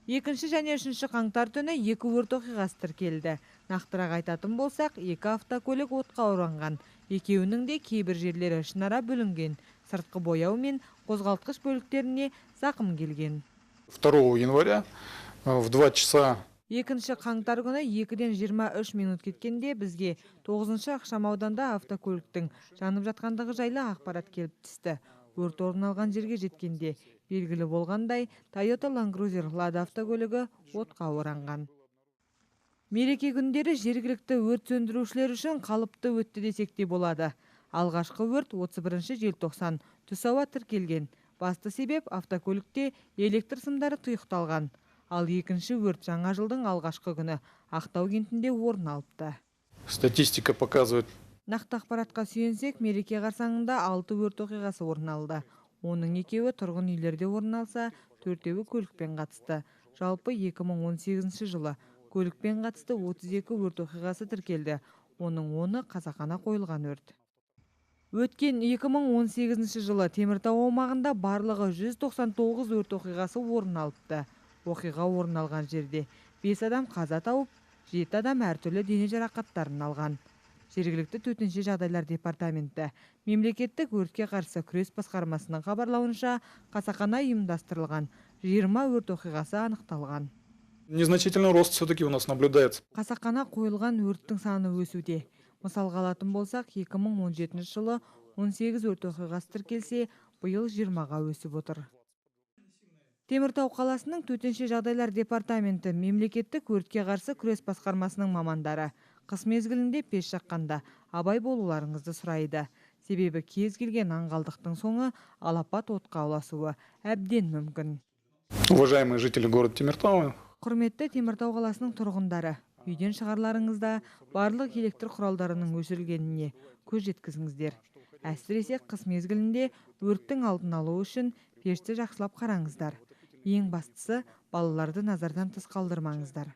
2 және 3 қаңтар түні екі өрт оқиғасы тіркелді. Нақтырақ айтатын болсақ, екі автокөлік отқа оранған. Екеуінің де кейбір жерлері ішінара бүлінген. Сыртқы бояу мен қозғалтқыш бөліктеріне зақым келген. 2 января в 2 часа. 2 қаңтар күні 2-ден 23 минут кеткенде бізге 9 ықшам ауданда автокөліктің жанып жатқандығы жайлы ақпарат келіп түсті. Өрт орын алған жерге жеткенде белгілі болғандай, Toyota Land Cruiser Lada автокөлігі отқа оранған. Мереке күндері жергілікті өрт сөндірушілер үшін қалыпты өтті десек те болады. Алғашқы өрт 31 желтоқсан түс ауа тіркелген. Басты себеп – автокөлікте электр сымдары тұйықталған. Ал екінші өрт жаңа жылдың алғашқы күні Ақтау кентінде орын алыпты. Статистика показывает. Нақты ақпаратқа сүйенсек, мереке қарсаңында алты өрт оқиғасы орын алды. Оның екеуі тұрғын үйлерде орын алса, төртеуі көлікпен қатысты. Жалпы 2018 жылы көлікпен қатысты 32 өрт оқиғасы тіркелді. Оның 10-ы қасақана қойылған өрт. Өткен 2018 жылы Теміртау аумағында барлығы 199 өрт оқиғасы орын алыпты. Оқиға орын алған жерде 5 адам қаза тауып, 7 адам әртүрлі дене жарақаттарын алған. Жергілікті төтенше жағдайлар департаменті мемлекеттік өртке қарсы күрес басқармасының хабарлауынша, қасақана ұйымдастырылған 20 өрт оқиғасы анықталған. Незначительный рост все-таки у нас наблюдается. Қасақана қойылған өрттің саны өсуде. Мысалға алатын болсақ, 2017 жылы 18 өрт оқиғасы тіркелсе, биыл 20-ға өсіп отыр. Теміртау қаласының төтенше жағдайлар департаменті мемлекеттік өртке қарсы күрес басқармасының мамандары қыс мезгілінде пеш жаққанда абай болуларыңызды сұрайды. Себебі кез келген аңғалдықтың соңы алапат отқа ұласуы әбден мүмкін. Уважаемые жители города Темиртау, Құрметті Теміртау қаласының тұрғындары, үйден шығарларыңызда барлық электр құралдарының өшірілгеніне көз жеткізіңіздер. Әсіресе қыс мезгілінде өрттің алдын алу үшін пешті жақсылап қараңыздар. Ең бастысы, балаларды назардан тыс қалдырмаңыздар.